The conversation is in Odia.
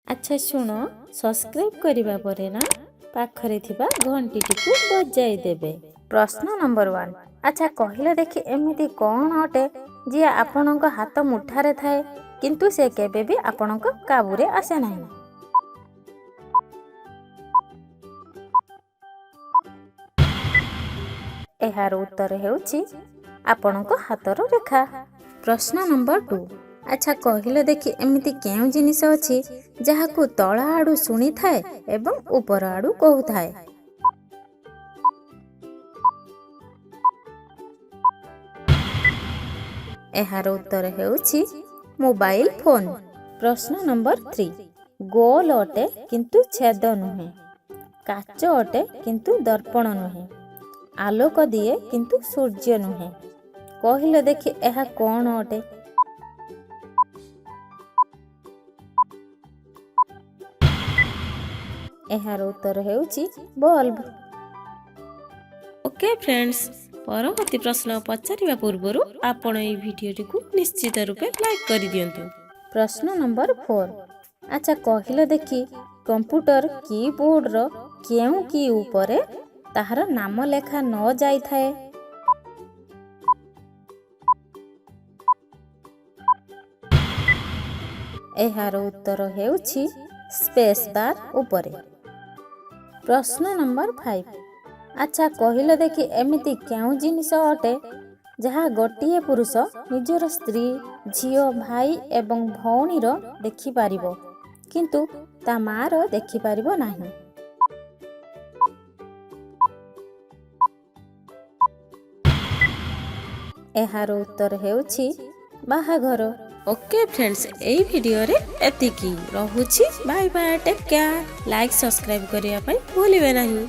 ଆଚ୍ଛା ଶୁଣ, ସବସ୍କ୍ରାଇବ୍ କରିବା ପରେ ନା ପାଖରେ ଥିବା ଘଣ୍ଟିଟିକୁ ବଜାଇ ଦେବେ। ପ୍ରଶ୍ନ ନମ୍ବର 1। ଆଚ୍ଛା, କହିଲେ ଦେଖି, ଏମିତି କ'ଣ ଅଟେ ଯିଏ ଆପଣଙ୍କ ହାତ ମୁଠାରେ ଥାଏ, କିନ୍ତୁ ସେ କେବେ ବି ଆପଣଙ୍କ କାବୁରେ ଆସେ ନାହିଁ? ଏହାର ଉତ୍ତର ହେଉଛି ଆପଣଙ୍କ ହାତର ରେଖା। ପ୍ରଶ୍ନ ନମ୍ବର 2। ଆଚ୍ଛା, କହିଲେ ଦେଖି, ଏମିତି କେଉଁ ଜିନିଷ ଅଛି ଯାହାକୁ ତଳ ଆଡ଼ୁ ଶୁଣିଥାଏ ଏବଂ ଉପର ଆଡ଼ୁ କହୁଥାଏ? ଏହାର ଉତ୍ତର ହେଉଛି ମୋବାଇଲ ଫୋନ୍। ପ୍ରଶ୍ନ ନମ୍ବର 3। ଗୋଲ ଅଟେ କିନ୍ତୁ ଛେଦ ନୁହେଁ, କାଚ ଅଟେ କିନ୍ତୁ ଦର୍ପଣ ନୁହେଁ, ଆଲୋକ ଦିଏ କିନ୍ତୁ ସୂର୍ଯ୍ୟ ନୁହେଁ। କହିଲେ ଦେଖି, ଏହା କ'ଣ ଅଟେ? ଏହାର ଉତ୍ତର ହେଉଛି ବଲ୍ବ। ଓକେ ଫ୍ରେଣ୍ଡସ୍, ପରବର୍ତ୍ତୀ ପ୍ରଶ୍ନ ପଚାରିବା ପୂର୍ବରୁ ଆପଣ ଏହି ଭିଡ଼ିଓଟିକୁ ନିଶ୍ଚିତ ରୂପେ ଲାଇକ୍ କରିଦିଅନ୍ତୁ। ପ୍ରଶ୍ନ ନମ୍ବର 4। ଆଚ୍ଛା, କହିଲେ ଦେଖି, କମ୍ପ୍ୟୁଟର କିବୋର୍ଡର କେଉଁ କି ଉପରେ ତାହାର ନାମ ଲେଖା ନ ଯାଇଥାଏ? ଏହାର ଉତ୍ତର ହେଉଛି ସ୍ପେସ୍ ବାର୍ ଉପରେ। ପ୍ରଶ୍ନ ନମ୍ବର 5। ଆଚ୍ଛା, କହିଲେ ଦେଖି, ଏମିତି କେଉଁ ଜିନିଷ ଅଟେ ଯାହା ଗୋଟିଏ ପୁରୁଷ ନିଜର ସ୍ତ୍ରୀ, ଝିଅ, ଭାଇ ଏବଂ ଭଉଣୀର ଦେଖିପାରିବ, କିନ୍ତୁ ତା ମାଆର ଦେଖିପାରିବ ନାହିଁ? ଏହାର ଉତ୍ତର ହେଉଛି ବାହାଘର। ଓକେ ଫ୍ରେଣ୍ଡସ୍, ଏଇ ଭିଡ଼ିଓରେ ଏତିକି ରହୁଛି। Bye bye, take care. Like, subscribe କରିବା ପାଇଁ ଭୁଲିବେ ନାହିଁ।